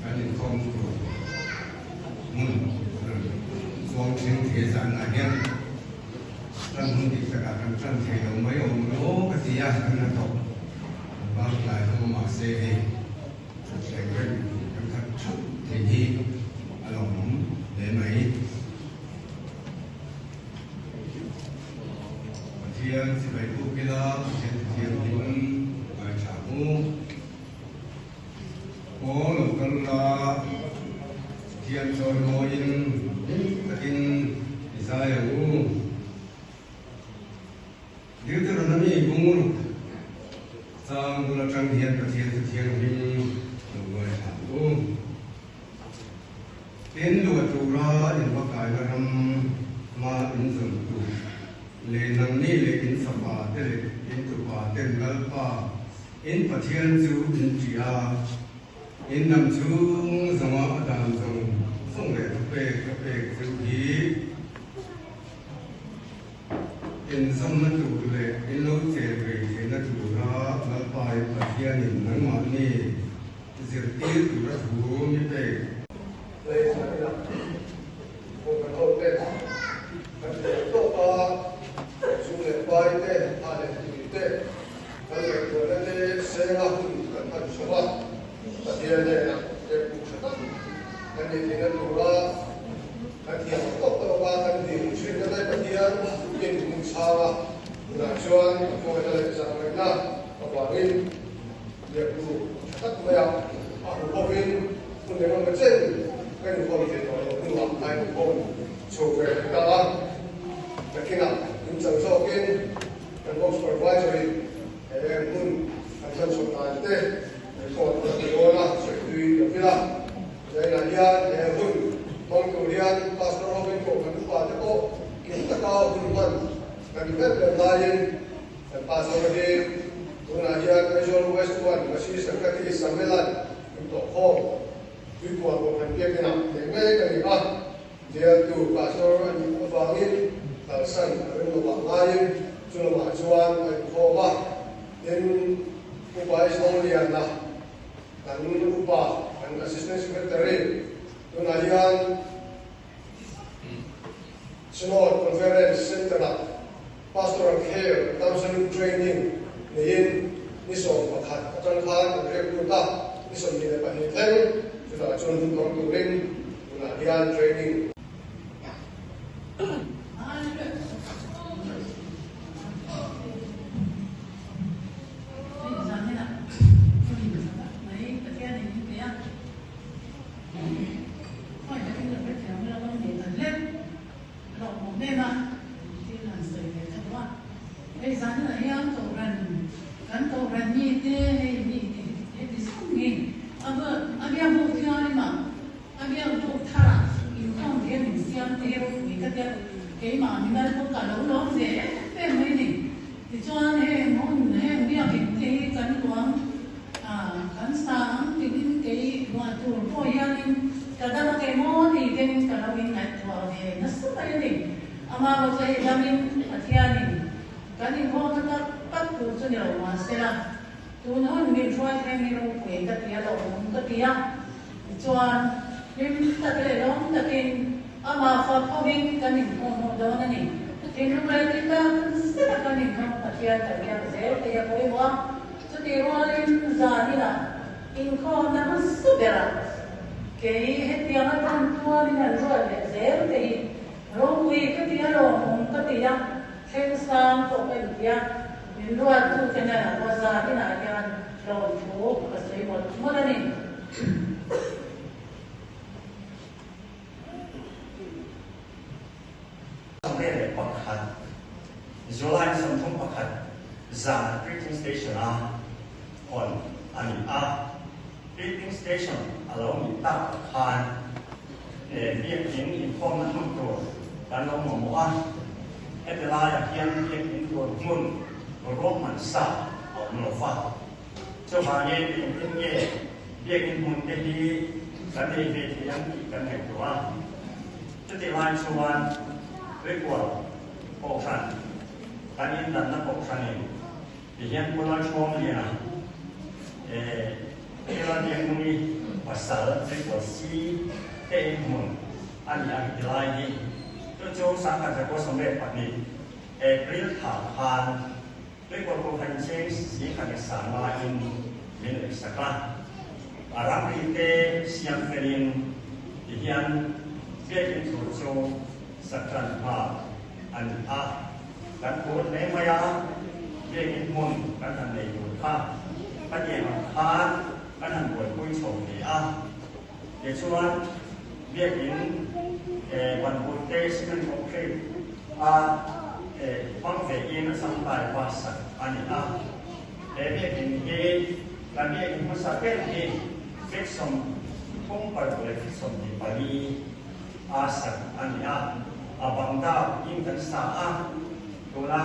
Kan inkhawm tur hmun rawn chuang thleng thei zanah hian tan hun dik takah kan tan thei lo mai awm emaw ka ti a, kan hnathawk kan bang tlai hlawm a mahse hei thutthleng reng kan khat thup thei hi a lawmawm hle mai. Pathian sipai buk ila Pathian thianghlim ngaithla u. Aw lo kal la, Pathian chawi mawiin hlim takin i zai ang u. Deuteronomy bungruk chang bul atang hian Pathian chu thianghlim lo ngaithla ang u. Tin, luah tura in va kaina ram hma in zawn tur leh nangni leh in fapa te leh in tupa ten Lalpa In Pathian chu in ṭih a, in dam chhung zawnga a dan zawng zawng leh thupek ka pek chu hi in zawmna tur leh in lo chen rei theihna tura Lalpa in Pathianin nangmahni zirtir tura thu mi pek. Lei zanin ah hmun kan ho te kan hriat tawk a, zu leh pai te, ha leh tui te, Kan ngaihtuahna te senga hun kan hman chho a, Pathian hnenah tlekpuk tha tak kan nih theihna tura kan thiam ang tawk tawk a kan dil thin na te Pathian in hmun chhang a, tunah chuan a hmangaihna leh zahngaihna avangin tlekpuk tha tak maia a hu bawkin hun engemaw chen kan inkhawm thei tawh loh hnuah a inkhawm chho ve ta a, nakinah in chang zawkin Kan work supervisor in he hmun an hman chhoh dan te record a ti dawn a, sawi tui ka vil a. Zainah hian he hun hmang tur hian Pastor hovin Kohhran upa te pawh kim taka hun hman kan ber ber laiin kan Pastor hi tunah hian Aizawl West 1 Masi Sankati Sammelan intawhkhawm Tuikual Kohhran biakinah nei mek a ni a. Bialtu Pastor a nih avangin kalsan a ring lovah ngaiin chu lamah chuan a inkhawm a. Tin, Upa Isongliana, kan upa, kan Assistant Secretary, tunah hian Synod Conference Centre-ah Pastoral Care Counselling Training neiin ni 11 atang khan an riak lut a, ni 22 thleng chutah chuan hun hmang turin tunah hian training. Lawmawm em a, thil han sawi ve ka duh a. Hei zaninah hian Kohhran, kan Kohhran mite hei mi heti zawng hi a a biakbuk thianghlim ah, a biakbuk thar ah inkhawm thei a min siam te hi ropui ka tia, keimah mimal pawh ka lo lawm ve em em mai ni. Tichuan heng hun, heng biakin te hi kan luang kan sa ang tiin kei luah tur pawh hianin ka dam a kei maw ti ten ka lo inngaihtuah ve nasa mai a ni. Amah erawh chu hei damin Pathianin kan inkhawmna tak tak tur chu ni lo mahsela tun hun min hruai thleng hi ropui ka ti a, lawmawm ka ti a. Tichuan hlim tak leh lawm takin amah fak hovin kan inkhawm ho dawn a ni. Thinlung leh tih tak zet a kan inkhawm Pathian kan biak zel te hi a pawimawh a. Chutih rualin zaninah inkhawmna hmasa berah kei hetiang a tan tuarin an ruat leh zel te hi ropui ka ti a, lawmawm ka ti a, thleng sang pawh ka inti a, min ruattute hnenah pawh zaninah hian lawmthu ka sawi mawlh mawlh a ni. 21, July 31 zan Preaching Station a hawn a ni a. Preaching Station a lo nih tak khan biakinn inkhawmna hmun tur kan lo mamawh a. Heti laiah hian biakinn tur hmun ruahman sa a awm lo va. Chuvangin engtin nge biakinn hmun te hi kan nei ve thei ang tih kan ngaihtuah a. Chutih lai chuan Tuikual Kohhran, kan indanna Kohhranin tihian Pu Lalchhawmliana eh Pu Lalbiaknungi. pasal Triple C te in hmun a ni ang ti lai hi. Chu chu 1972 April thla khan Tuikawr Kohhran Cheng Singkhat leh Sangma in min ngaihsak a, a ramri te siam felin ti hian biakinn tur chu sakran hma a ni a, kan phur hle mai a, biakinn hmun kan han nei tur kha khatiang ang khan kan han buaipui chho thei a, tichuan biakinn banbur te cement concrete a hmang ve in a samtai va sak a ni a, he biakinn hi kan biakinn hmasa ber hi feet 36 leh feet 24 a sak a ni a, a bang dap in kan sa a, tuna.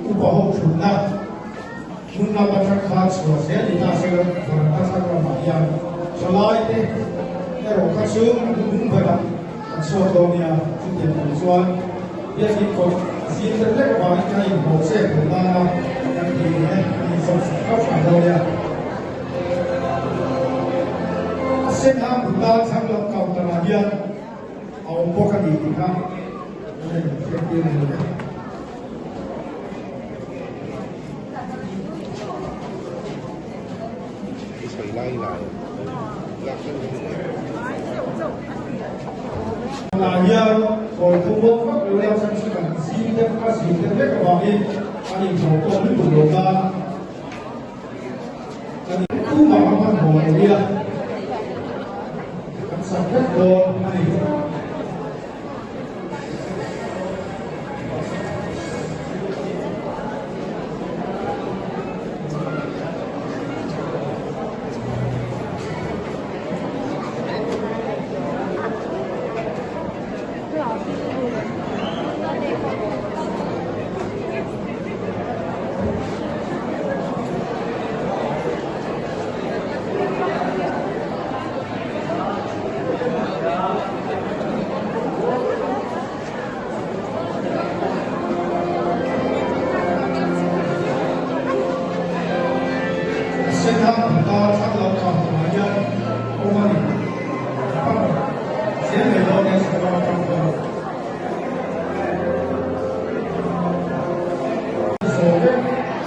Upa ho thutna hmun lam atang khan chhuah zel ni ta se varanda thlang lamah hian thalai te erawh kha chu an hnung berah an chhuak dawn nia. Chutiang tur chuan biakin kawt zim deuh hlek avangin kan inhawh chet loh nana kan tih ni e, kan inzawm sak hrang hrang dawn nia. A sen hang mut tan thlang lam counter ah hian a awm bawk a ni tih kha kan inhriattir a ni e. Tunah hian thawnthu muang vak lo leh chhan chu kan zing deuh a zing deuh vek avangin an inhawh tawh lutuk lo ta. Kan tumah a hmanhmawh lo nia, kan sak vek dawn a ni. Sengha hmuta thlang lo kha hmuh hian awm a ni. Pan zel mai dawn e sawrkar atang chuan. Zawh vek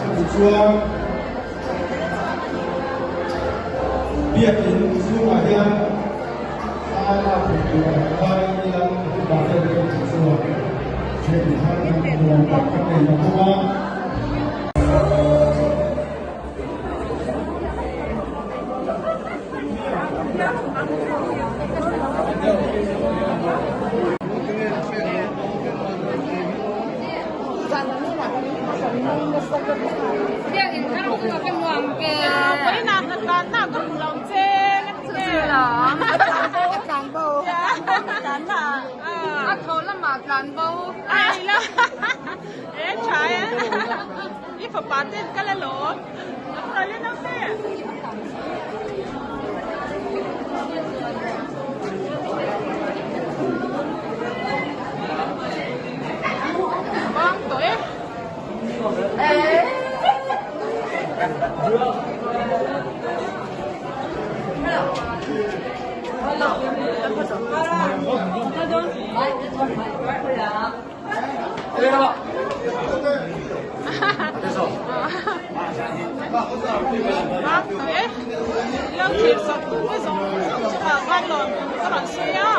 a tih chuan Biakin chhungah hian thla lak theih tur a han khai ila upa deuh deuh te chuan then thar nuam tak kan nei ta bawk a. Tlan bo ai la e tha e i fapa te an kal alawm a hruai le naute. Bang tawh e. Lo thlir sak tu te zawng zawng chungah khan lawm ka rawn sawi a.